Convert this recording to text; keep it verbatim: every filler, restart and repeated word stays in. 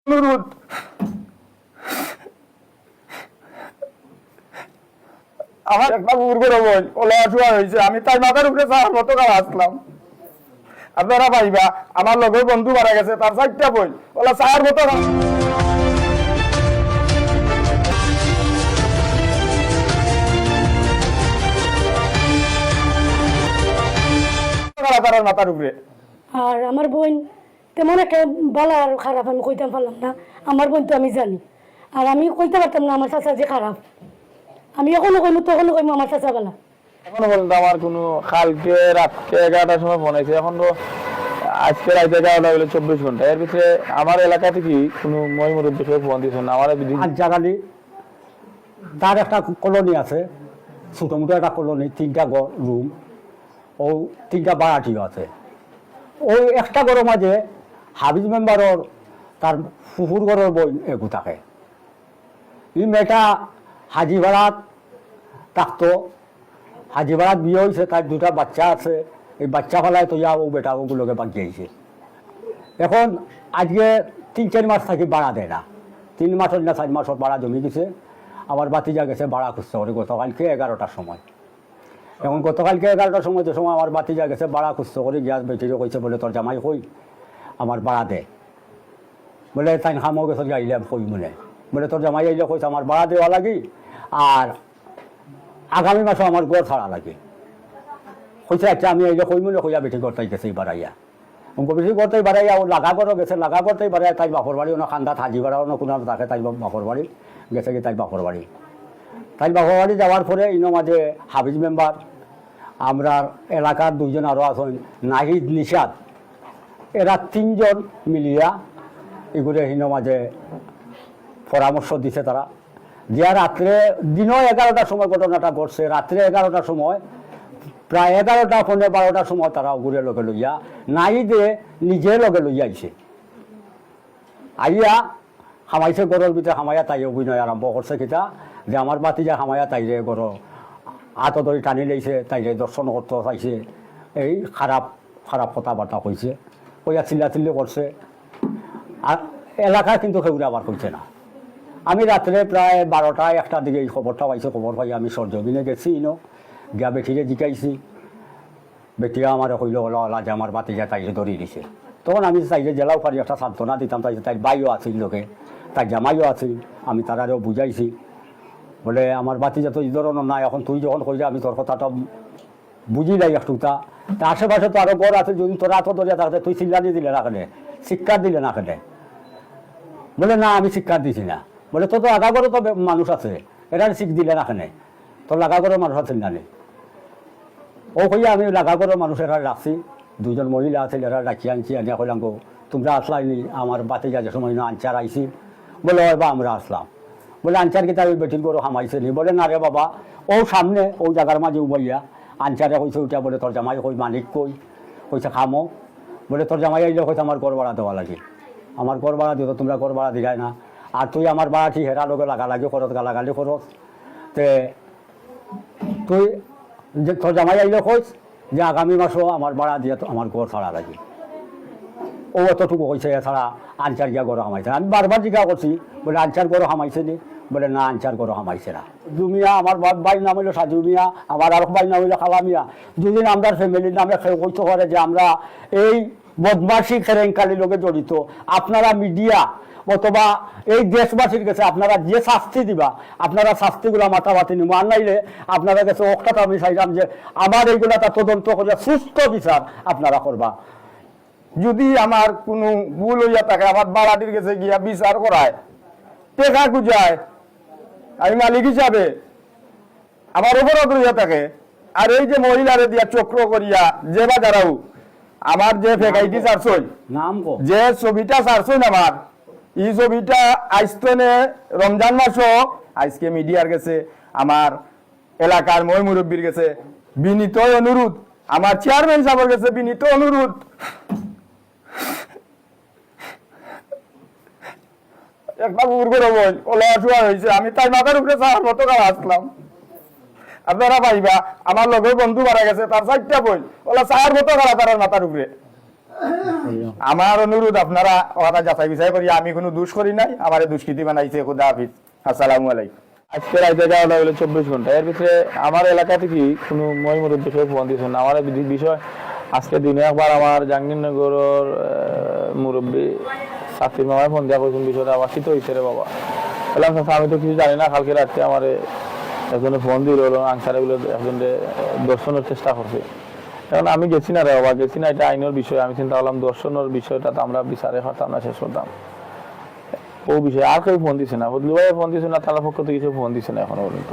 অনুরোধ, আমার একটা বুকুর ঘরো বইন, অলা অসহায় অইছে, আমি তাইর মাথার উপরে ছায়ার মতো খাড়া আছলাম। আপনারা পাইবা, আমার লগর বন্ধু মারা গেছে, তার চাইরটা বইন, অলা ছায়ার মতো খাড়া। খাড়া তারার মাথার উপরে। আর আমার বইন তেমন একটা ভালা আর খারাপ আমি কইতাম পারলাম না। আমার বইন তো আমি জানি, আর আমি কইতাম পারতাম না আমার চাচা যে খারাপ। আমি এখনো কইমু, তখনো কইমু আমার চাচা ভালা। এখনো পর্যন্ত আমার কোনো, কালকে রাত্রে এগারোটার সময় ফোন আইছে, এখন তো আজকে রাইত এগারোটা অইলে চব্বিশ ঘন্টা, এর ভিতরে আমার এলাকা থাকি কোনো ময় মুরব্বি কেউ ফোন দিছে না। আমার বিধি আনসার আলী, তার একটা কলোনি আছে, ছোটো মোটো একটা কলোনি, তিনটা ঘর, রুম, অউ তিনটা ভাড়াটিও আছে। অউ একটা ঘরর মাঝে হাফিজ মেম্বারর তার ফুফুর ঘরর বইন এগু থাকে। ই মেয়েটা হাজিপাড়াত থাকতো, হাজিপাড়াত বিয়া অইছে, তার দুইটা বাচ্চা আছে। এই বাচ্চা ফালায় থইয়া অউ বেটা অগুর লগে ভাগি আইছে। এখন আজকে তিন চাইর মাস থাকি ভাড়া দেয় না, তিন মাসর না চাইর মাসর ভাড়া জমি গেছে। আমার ভাতিজা গেছে ভাড়া খুঁজতে করি গতকালকে এগারোটার সময়। এখন গতকালকে এগারোটার সময়, যে সময় আমার ভাতিজা গেছে ভাড়া খুঁজতে করি, গিয়া বেটিরে কইছে বলে, "তোর জামাই কই, আমার ভাড়া দে।" বলে, "তাইন কামো গেছে, আইলে আমি কইমুনে।" বলে, "তোর জামাই আইলে কইস আমার ভাড়া দেওয়া লাগি, আর আগামী মাসো আমার ঘর ছাড়া লাগি।" কইছে, "আচ্ছা, আমি আইলে কইমুনে।" কইয়া বেটি ঘর থাকি গেছে বারাইয়া। অউ বেটি ঘর থাকি বারাইয়া অউ লাগা ঘরো গেছে, লাগা ঘর থাকি বারাইয়া তাইর বাপর বাড়ি, অনো কান্দাত হাজিপাড়া, অনো কুনানো থাকে তাইর বা-, বাপর বাড়ি, গেছে কি তাইর বাপর বাড়ি। তাইর বাপর বাড়ি যাওয়ার পরে ইনো মাঝে হাফিজ মেম্বার, আমরার এলাকার দুইজন আরো আছইন, নাহিদ, নিশাদ, এরা তিনজন মিলিয়া ইগুরে হিনো মাঝে পরামর্শ দিছে তারা। দিয়া রাত্রে, দিনো এগারোটার সময় ঘটনাটা ঘটছে, রাত্রে এগারোটার সময়, প্রায় এগারোটা, পৌনে বারোটার সময় তারা অগুরে লগে লইয়া, নাহিদে নিজে লগে লইয়া আইছে। আইয়া হামাইছে ঘরর ভিতরে, হামাইয়া তাই অভিনয় আরম্ভ করছে কিতা, যে আমার ভাতিজা হামাইয়া তাইরে ঘরো আতো ধরি টানি লইছে, তাইরে ধর্ষণ করতো চাইছে, এই খারাপ খারাপ কথাবার্তা কইছে, কইয়া চিল্লাচিল্লি করছে। আর এলাকার কিন্তু কেউরে আবার কইছে না। আমি রাত্রে প্রায় বারোটা একটার দিকে এই খবরটা পাইছি, খবর পাই আমি সরজমিনে গেছি, ইনো গিয়া বেটিরে জিকাইছি। বেটিয়ে আমারে কইলো, "অলা, অলা, যে আমার ভাতিজা তাইরে ধরি দিছে।" তখন আমি তাইরে যেলাউ পারি একটা সান্ত্বনা দিতাম, তাই তাইর ভাইও আছিল লগে, তাইর জামাইও আছিল, আমি তারারেও বুঝাইছি। বলে, "আমার ভাতিজা তো ই ধরনর না, এখন তুই যখন কইলে আমি তোর কথাটা বুঝিলাই একটুতা। তা আশেপাশে তো আরো ঘর আছে, যদি তোরা আতো ধরিয়া থাকতে তুই চিল্লানি দিলে না কেনে, চিৎকার দিলে না কেনে?" বলে, "না, আমি চিৎকার দিছি না।" বলে, "তো, তো আগা ঘরো তো বে-, মানুষ আছে, এরারে চিক দিলে না কেনে? তোর লাগা ঘরর মানুষ আছিল না নি?" অউ কইয়া আমি লাগা ঘরর মানুষ এরারে রাখছি, দুইজন মহিলা আছিল, এরারে রাখিয়া আনছি, আনিয়া কইলাম, "গো, তুমরা আছলায় নি আমার ভাতিজা যে সময় ইনো আনসার আইছিল?" বলে, "অয় বা, আমরা আছলাম।" বলে, "আনসার কিতা অউ বেটির ঘরো হামাইছে নি?" বলে, "না রে বাবা, অউ সামনে অউ জাগার মাঝে উবাইয়া আনসারে কইছে, উঠিয়া বলে, 'তোর জামাই কই, মানিক কই?' কইছে, 'কামো।' বলে, 'তোর জামাই আইলে কইছে আমার ঘর ভাড়া দেওয়া লাগি, আমার ঘর ভাড়া দিও, তুমরা ঘর ভাড়া দিলায় না, আর তুই আমার ভাড়াটি হেরার লগে লাগালাগি করস, গালাগালি করস, তে তুই যে তোর জামাই আইলে কইস যে আগামী মাসো আমার ভাড়া দিয়া তো আমার ঘর ছাড়া লাগি।" অউ অতটুকু কইছে, এছাড়া আনসার গিয়া ঘরো হামাইছে না। আমি বারবার জিজ্ঞাসা করছি, বলে, "আনসার ঘরো হামাইছে নি?" বলে, "না, আনসার ঘরো হামাইছে না।" জুমিয়া, আমার বা-, ভাইর নাম অইলো সাজু মিয়া, আমার আরক ভাইর নাম অইলো কালা মিয়া। দুইদিন আমরার ফ্যামিলির নামে কেউ কইতো পারে যে আমরা এই বদমাশি কেলেঙ্কারির লগে জড়িত। আপনারা মিডিয়া অথবা এই দেশবাসীর গেছে আপনারা যে শাস্তি দিবা, আপনারা শাস্তিগুলা মাথাপাতি নিমু। আর নাইলে আপনারার গেছে অকটাত আমি চাইরাম যে আমার এইগুলা তা তদন্ত করিয়া সুষ্ঠু বিচার আপনারা করবা। যদি আমার কুনু ভুল অইয়া থাকে, আমার ভাড়াটির গেছে গিয়া বিচার করায়, টেকা খুজায়, আমি মালিক হিসাবে আমার অপরাধ অইয়া থাকে। আর এই যে মহিলারে দিয়া চক্র করিয়া যে বাজারাও আমার যে ফেকাইটি ছাড়ছইন, নাম কো? যে ছবিটা ছাড়ছইন আমার, ই ছবিটা আইজ তনে রমজান মাসো আইজকে মিডিয়ার গেছে, আমার এলাকার ময় মুরব্বির গেছে বিনীত অনুরোধ, আমার চেয়ারম্যান সাবর গেছে বিনীত অনুরোধ, একটা বুকুর ঘরো বইন, অলা অসহায় অইছে, আমি তাইর মাথার উপরে ছায়ার মতো খাড়া আছলাম। আপনারা পাইবা, আমার লগর বন্ধু মারা গেছে, তার চাইরটা বইন, অলা ছায়ার মতো খাড়া তারার মাথার উপরে। আমার অনুরোধ, আপনারা ওটা যাচাই বাছাই করি, আমি কোনো দোষ করি নাই, আমারে দুষ্কৃতি বানাইছে। খুদা হাফিজ, আসসালামু আলাইকুম। আজকে রাইত এগারোটা হইলে চব্বিশ ঘন্টা, এর ভিতরে আমার এলাকা থেকে কোনো ময় মুরব্বী কেউ ফোন দিয়েছেন না। আমার এই বি-, বিষয় আজকে দিনে একবার আমার জাহাঙ্গীরনগরের, আহ, মুরব্বী ছাত্রীর মামায় ফোন দিয়া কইছেন বিষয়টা, আবার কিতা হইছে রে বাবা? বললাম, "চাচা, আমি তো কিছু জানি না, কালকে রাতে আমারে একজনে ফোন দিল, হলো আনসার এগুলো একজনরে, আহ, ধর্ষণের চেষ্টা করছে।" এখন আমি গেছি না রে বাবা, গেছি না, এটা আইনের বিষয়। আমি চিন্তা করলাম ধর্ষণের বিষয়টা তো আমরা বিচারে পারতাম না, শেষ করতাম। ও বিষয়ে আর কেউ ফোন দিছে না, বদলু ভাই ফোন দিছে না, তার পক্ষ থেকে কেউ ফোন দিছে না এখনো পর্যন্ত।